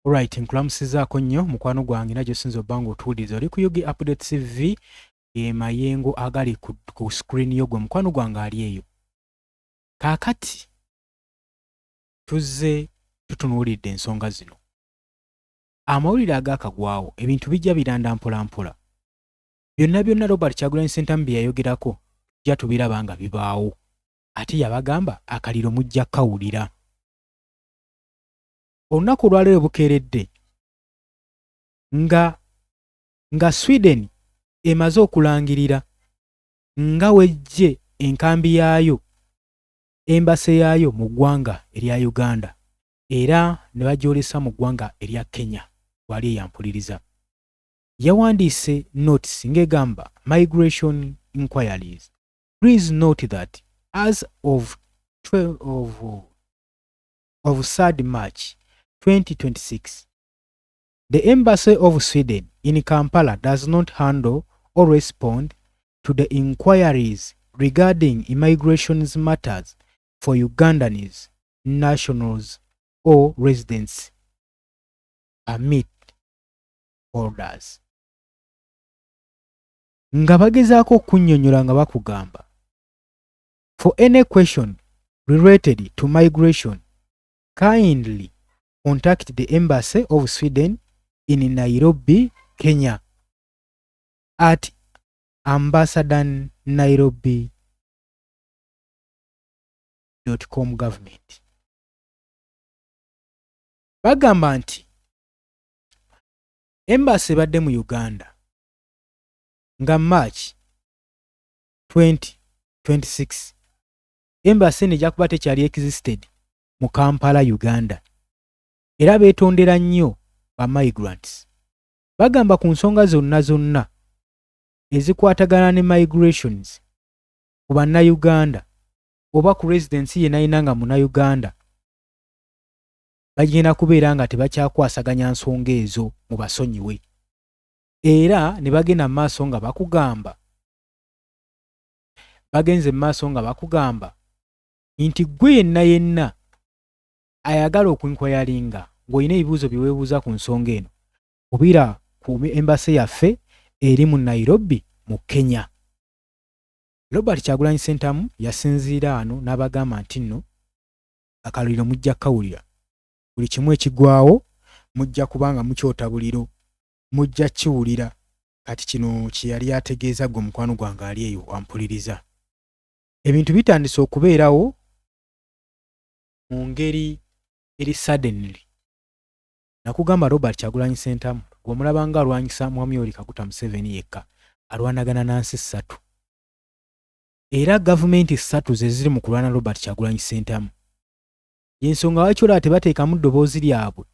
Alright, nkulamusizaako nnyo mukwano gwange era gyosinza obba nga otuwuliriza oli ku UG Update TV ge mayengo agali ku, ku screen yo gwe mukwano gwange ali eyo. Kaakati tuzze tutunuulidde ensonga zino. Amawulire agaakagwawo ebintu bijja biranda mpolampola. Byonna byonna Robert Kyagulanyi Ssentamu bye yayogerako tujja tubiraba nga bibaawo. Ate yabagamba akaliro mujja kawulira. Olunaku olwaleero bukeeredde nga nga Sweden emaze okulangirira nga wejje enkambi yaayo embase yaayo mu ggwanga erya Uganda era ne bagyolesa mu ggwanga erya Kenya wali eyampuliriza. Yawandiise notice ng'egamba migration inquiries. Please note that as of 12 of 3rd March 2026, the Embassy of Sweden in Kampala does not handle or respond to the inquiries regarding immigration matters for Ugandans, nationals or residents permit holders. Nga bagezaako okunnyonnyola nga bakugamba for any question related to migration kindly contact the Embassy of Sweden in Nairobi, Kenya at ambassadornairobi.com government. Bagamba nti embassy ebadde mu Uganda nga March 2026 embassy eno ejja kuba tekyali existed mu Kampala, Uganda era beetondera nnyo ba migrants. Bagamba ku nsonga zonna zonna ezikwatagana ne migrations ku bannayuganda oba ku residency yenna yenna nga munnayuganda bagenda kubeera nga tebakyakwasaganya nsonga ezo mu basonyiwe. Era ne bagenda mu maaso nga bakugamba bagenze mu maaso nga bakugamba nti ggwe yenna yenna ayagala okuinkwayalinga ng'olina ebibuuzo bye weebuuza ku nsonga eno kubira ku embassy yaffe eri mu Nairobi mu Kenya. Robert Kyagulanyi Ssentamu yasinziira ano n'abagamba nti nno akaluliro mujja kukawulira buli kimu ekigwawo mujja kuba nga mukyota buliro mujja kiwulira. Kati kino kye yali ategeeza ggwe mukwano gwange ali eyo ampuliriza. Ebintu bitandise okubeerawo mu ngeri eri suddenly. Nakugamba Robert Kyagulanyi Ssentamu gw'omulaba nga alwanyisa Mwami Yoweri Kaguta Museveni yekka alwanagana na nsi ssatu. Era gavumenti ssatu ze ziri mu kulwana Robert Kyagulanyi Ssentamu. Y'ensonga lwaki olaba tebateekamu ddoboozi lyabwe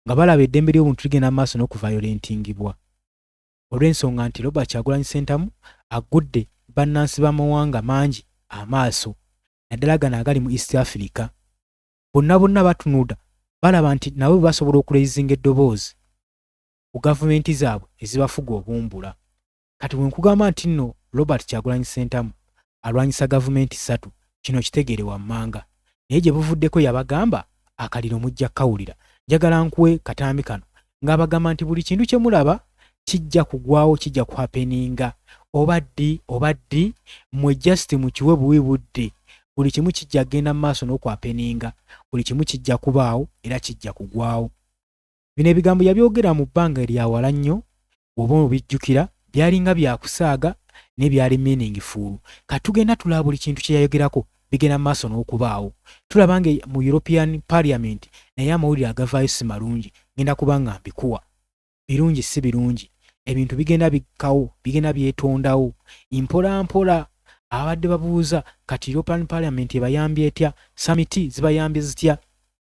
nga balaba eddembe ly'obuntu ligenda mu maaso n'okuvayolentingibwa. Olw'ensonga nti Robert Kyagulanyi Ssentamu aggudde bannansi b'amawanga mangi amaaso naddala gano agali mu East Africa. Bonna bonna batunuda balaba nti nabo basobola okuleizinga eddoboozi ku gavumenti zaabwe ezibafuga obumbula. Kati bwe nkugamba nti nno Robert Kyagulanyi Ssentamu alwanyisa gavumenti ssatu kino kitegeere wammanga. Naye gye buvuddeko yabagamba akaliro mujja kukawulira. Njagala nkuwe katambi kano ng'abagamba nti buli kintu kye mulaba kijja kugwawo kijja kuhapeninga oba ddi oba ddi mmwe just mukiwe buwi budde buli kimu kijja kugenda mu maaso n'okwapeninga buli kimu kijja kubaawo era kijja kugwawo. Bino ebigambo yabyogera mu bbanga erya wala nnyo bw'oba obijjukira byalinga bya kusaaga naye byali meaningful. Kati tugenda tulaba buli kintu kye yayogerako bigenda mu maaso n'okubaawo. Tulaba nga mu European Parliament naye amawulire agavaayo si malungi ngenda kuba nga mbikuwa. Birungi si birungi ebintu bigenda bikkawo bigenda byetondawo mpola mpola. Abadde babuuza kati European Parliament ebayambye etya, summit zibayambye zitya?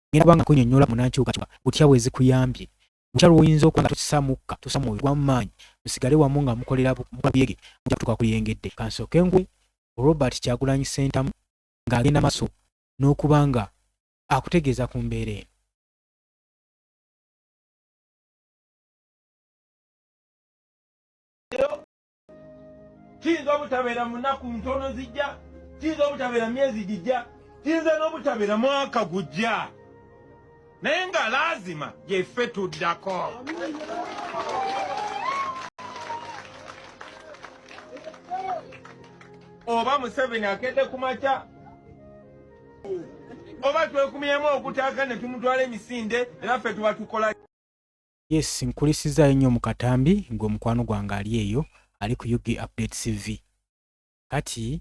Ngenda kuba nga nkunyonnyola munankyukakyuka butya bwe zikuyambye butya lw'oyinza okuba nga tokisa mukka tosa mwoyo gwa maanyi musigale wamu nga mukolera mukola buyege mujja kutuuka ku luyengedde. Kansooke nkuwe Robert Kyagulanyi Ssentamu ng'agenda maaso n'okuba nga akutegeeza ku mbeera eno. Kiyinza obutabeera mu nnaku ntono zijja, kiyinza obutabeera myezi gijja, kiyinza n'obutabeera mwaka gujja. Naye nga laazima yeffe tuddako. Oba Museveni akedde ku makya oba twekumyemu ogutaaka ne tumutwala emisinde era ffe tuba tukola. Yes, nkulisizaayo nnyo mu katambi ng'omukwano gwange ali eyo ali ku UG Update CV. Kati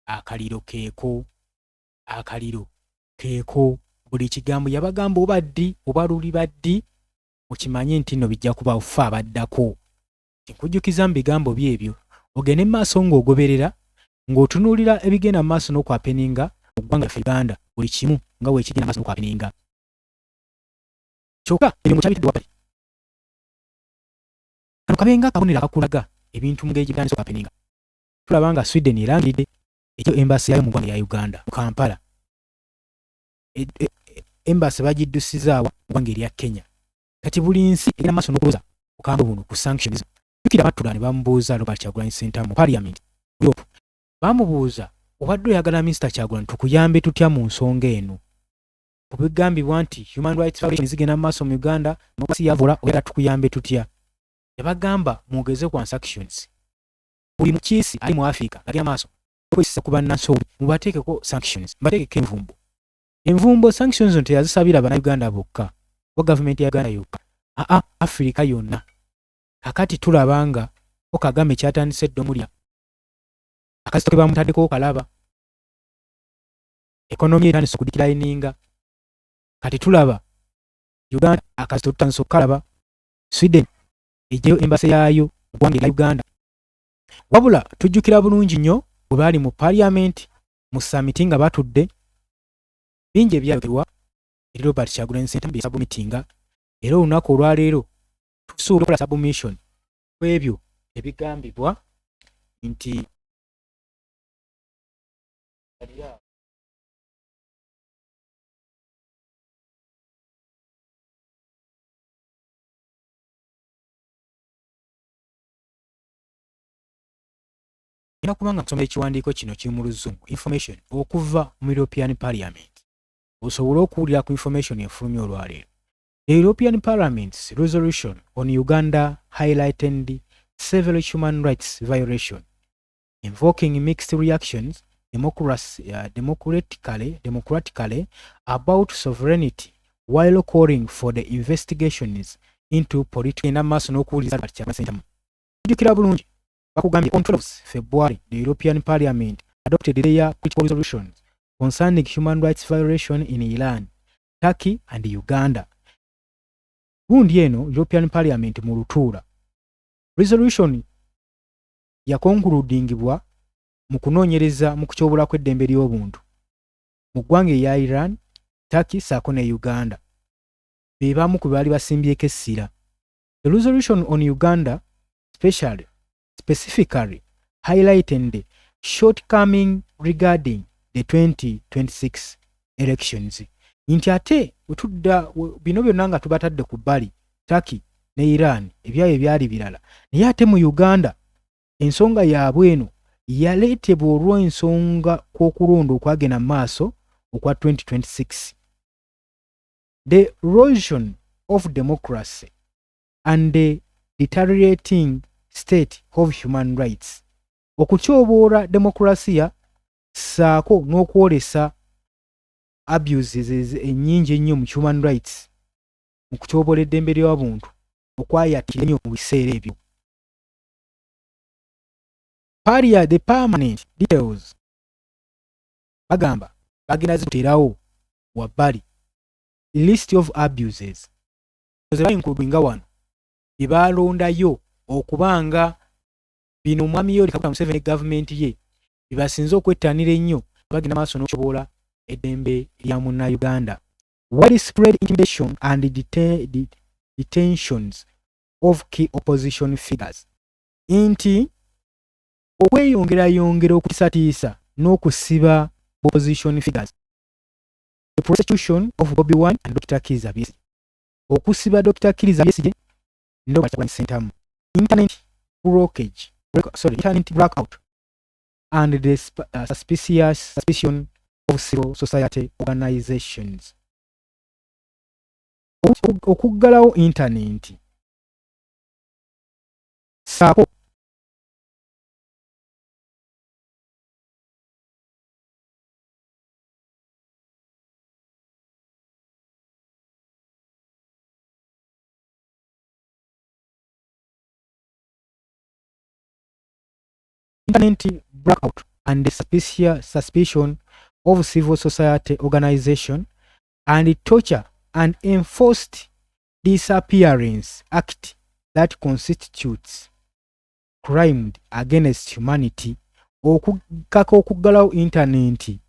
akaliro keeko, akaliro keeko, buli kigambo yabagamba oba ddi oba luliba ddi, mukimanye nti nno bijja kuba ffe abaddako. Nkujjukiza mu bigambo bye ebyo ogende mu maaso ng'ogoberera ng'otunuulira ebigenda mu maaso n'okwapeninga mu ggwanga lyaffe Uganda, buli kimu nga bwekigenda maaso n'okwapeninga. Kyokka ebyo mbu kyabitadde wabbali. Kano kabe nga akabonero akakulaga ebintu mu ngeri gye bitandise okwapeninga. Tulaba nga Sweden erangiridde eggyeyo embassy yaayo mu ggwanga erya Uganda mu Kampala. Embassy bagiddusizza wa? Mu ggwanga erya Kenya. Kati buli nsi egenda mu maaso n'okuloza ku bukambwe buno ku sanctions. Jjukira battula ne bamubuuza Robert Kyagulanyi Ssentamu mu parliament mu Europe. Baamubuuza obadde oyagala Mister Kyagulanyi tukuyambe tutya mu nsonga eno? Ku bigambibwa nti human rights violations zigenda mu maaso mu Uganda, democracy yavula, oyagala tukuyambe tutya? Yabagamba mwogeze ku sanctions. Buli mukiisi ali mu Africa agenda maaso okweyisa ku bannansi obubi mubateekeko sanctions, mubateekeko envumbo. Envumbo sanctions zino teyazisabira bannayuganda bokka oba gavumenti ya Uganda yokka, aa Africa yonna. Kakati tulaba nga ko Kagame kyatandise eddomulya, akazito ke bamutaddeko okalaba, ekonomi etandise okudikirayininga. Kati tulaba Uganda akazito tutandise okukalaba, Sweden ejjeyo embase yaayo mu ggwanga erya Uganda. Wabula tujjukira bulungi nnyo bwe baali mu parliament mu summit nga batudde, bingi ebyayogerwa eri Robert Kyagulanyi Ssentamu bye yasabumitinga, era olunaku olwaleero tusuubira okukola submission ku ebyo ebigambibwa nti Ngenda kuba nga nsoma ekiwandiiko kino kiri mu Luzungu, information okuva mu European Parliament, osobole okuwulira ku information efulumye olwaleero. The European Parliament's resolution on Uganda highlighted several human rights violations, invoking mixed reactions democratically about sovereignty while calling for the investigations into political. Genda maaso n'okuwuliriza Robert Kyagulanyi Ssentamu. Jjukira bulungi bakugambye on 12 February the European Parliament adopted their critical resolutions concerning human rights violation in Iran, Turkey and Uganda. Gundi eno European Parliament mu lutuula resolution yakonkuludingibwa mu kunoonyereza mu kutyoboola kw'eddembe ly'obuntu mu ggwanga erya Iran, Turkey ssaako ne Uganda. Be bamu ku baali basimbyeko essira. The resolution on Uganda specifically highlighted the shortcoming regarding the 2026 elections. Nti ate wetudda bino byonna nga tubatadde ku bbali, Turkey ne Iran ebyayo ebyali birala, naye ate mu Uganda ensonga yaabwe eno yaleetebwa olw'ensonga kw'okulonda okwagenda mu maaso okwa 2026. The erosion of democracy and the deteriorating state of human rights, okutyoboola demokrasiya ssaako n'okwolesa abuses ennyingi ennyo mu human rights, mu kutyoboola eddembe ly'obuntu okwayatira ennyo mu biseera ebyo. Paria the permanent details bagamba bagenda zituteerawo wabbali list of abuses ze bainkuludinga wano bye baalondayo okubanga bino omwami Yoweri Kaguta Museveni ne gavumenti ye bye basinze okwettanira ennyo bagenda maaso n'okutyoboola eddembe lya munnayuganda. Widespread intimidation and detentions of key opposition figures, nti okweyongerayongera okutiisatiisa n'okusiba opposition figures, the prosecution of Bobi Wine and Dr. Kizza Besigye, okusiba Dr. Kizza Besigye ne Robert Kyagulanyi Ssentamu, internet blockage, sorry, internet blackout and the suspicious suspicion of civil society organizations. Okuggalawo intanenti ssaako internet blackout and the suspicion of civil society organization and torture and enforced disappearance act that constitutes crime against humanity. Okukaka okuggalawo intanenti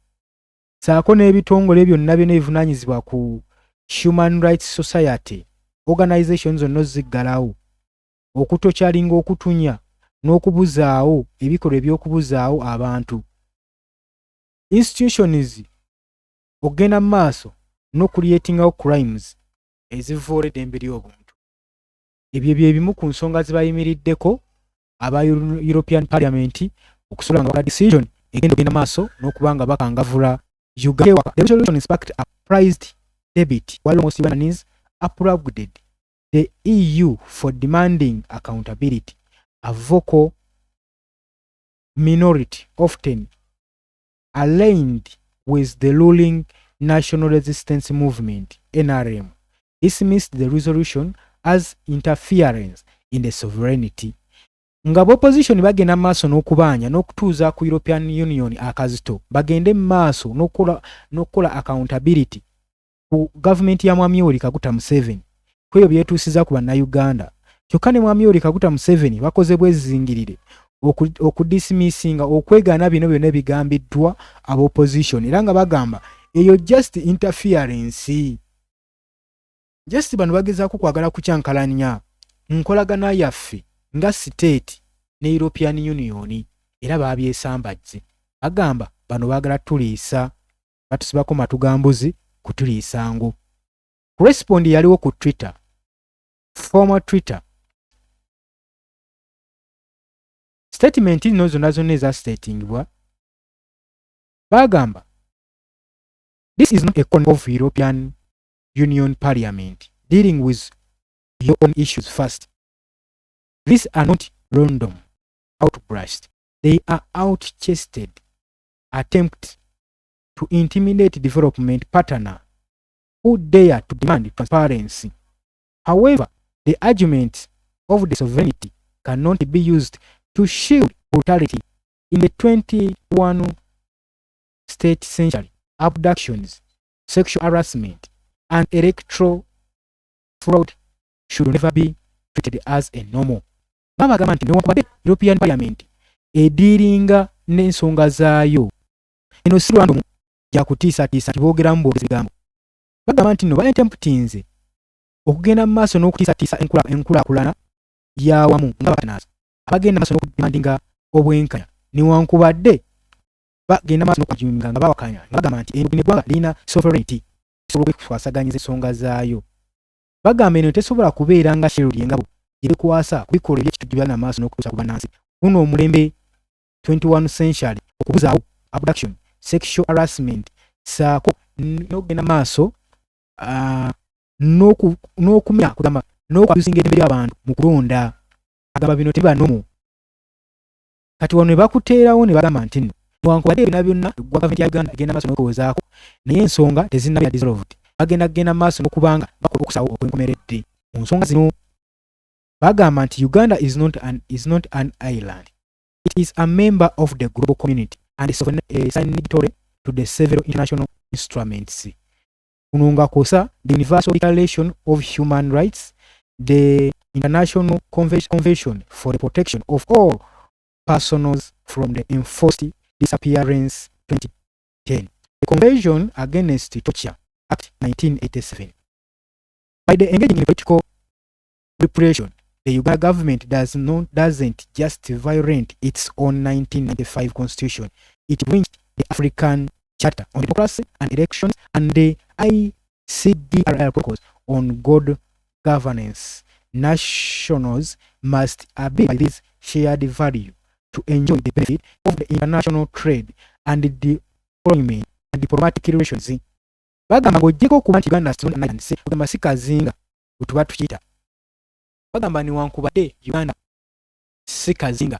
saako n'ebitongole byonna byonna ebivunaanyizibwa ku human rights society organization zonna ziggalawo, okutokyalinga, okutunya n'okubuzaawo, ebikolwa eby'okubuzaawo abantu, institutions okugenda mu maaso n'okucreatingawo crimes ezivoola eddembe ly'obuntu. Ebyo bye bimu ku nsonga ze bayimiriddeko aba European Parliament okusobola nga bakola decision egenda okugenda maaso n'okuba nga bakangavula Uganda. The resolution sparked a prized debate while most Ugandans applauded the EU for demanding accountability. A vocal minority, often aligned with the ruling National Resistance Movement (NRM), dismissed the resolution as interference in the sovereignty. Nga opposition bagenda mu maaso n'okubanja n'okutuuza ku European Union akazito bagende mu maaso n'okukola accountability ku gavumenti ya Mwami Yoweri Kaguta Museveni ku ebyo byetuusiza ku Bannayuganda. Kyokka ne Mwami Yoweri Kaguta Museveni bakoze bwezingirire okudismissinga, okwegaana bino byonna ebigambiddwa aba opposition, era nga bagamba eyo just interference, just bano bagezaako kwagala kukyankalanya nkolagana yaffe nga state ne European Union. Era babyesambajje, bagamba bano baagala tuliisa, batusibako matu ga mbuzi kutuliisa ngo. Respond yaliwo ku Twitter, former Twitter, statement zino zonna zonna ezastatingibwa bagamba, "This is not a call of European Union Parliament dealing with your own issues first. These are not random outbursts. They are orchestrated attempts to intimidate development partner who dare to demand transparency. However, the argument of the sovereignty cannot be used to shield brutality. In the 21 state century, abductions, sexual harassment, and electoral fraud should never be treated as a normal." Babagamba nti newankubadde European Parliament edealinga n'ensonga zaayo, eno si random gyakutiisatiisa nti boogeramu bwogezi bigambo. Bagamba nti nno baentemptinze okugenda mu maaso n'okutiisatiisa enkulaakulana yawamu nga bapartners abagenda maaso n'okudemandinga obwenkanya, newankubadde bagenda maaso n'okujunga nga bawakanya nga bagamba nti eno eggwanga lirina sovereignty, esobola okwekwasaganyiza ensonga zaayo. Bagamba eno tesobola kubeera nga shield, engabo gye bekwasa ku bikolwa ebyekitujju byagenda maaso n'okutuusa ku bannansi guno omulembe 21 century, okubuzaawo, abduction, sexual harassment, saako n'okugenda maaso n'okumya kugamba n'okwabusinga eddembe ly'abantu mu kulonda. Agamba bino tebiba normal. Kati wano ne bakuteerawo ne bagamba nti nno newankubadde byonna byonna gwa gavumenti ya Uganda egenda maaso n'okwewozaako, naye ensonga tezinnabeera dissolved, bagenda kugenda maaso n'okubanga bakola okusawo okwenkomeredde mu nsonga zino. Bagamba nti Uganda is not an island. It is a member of the global community and is a signatory to the several international instruments, kuno nga kwosa the Universal Declaration of Human Rights, the International Convention for the Protection of All Persons from the Enforced Disappearance 2010, the Convention Against Torture Act 1987. By the engaging in political repression, the Uganda government doesn't just violate its own 1995 constitution, it breached the African Charter on Democracy and Elections and the ICDRL protocols on good governance. Nationals must abide by this shared value to enjoy the benefit of the international trade and deployment and diplomatic relations. Bagamba ng'oggyeko okuba nti Uganda si kugamba si kazinga bwe tuba tukiyita, bagamba newankubadde Uganda si kazinga.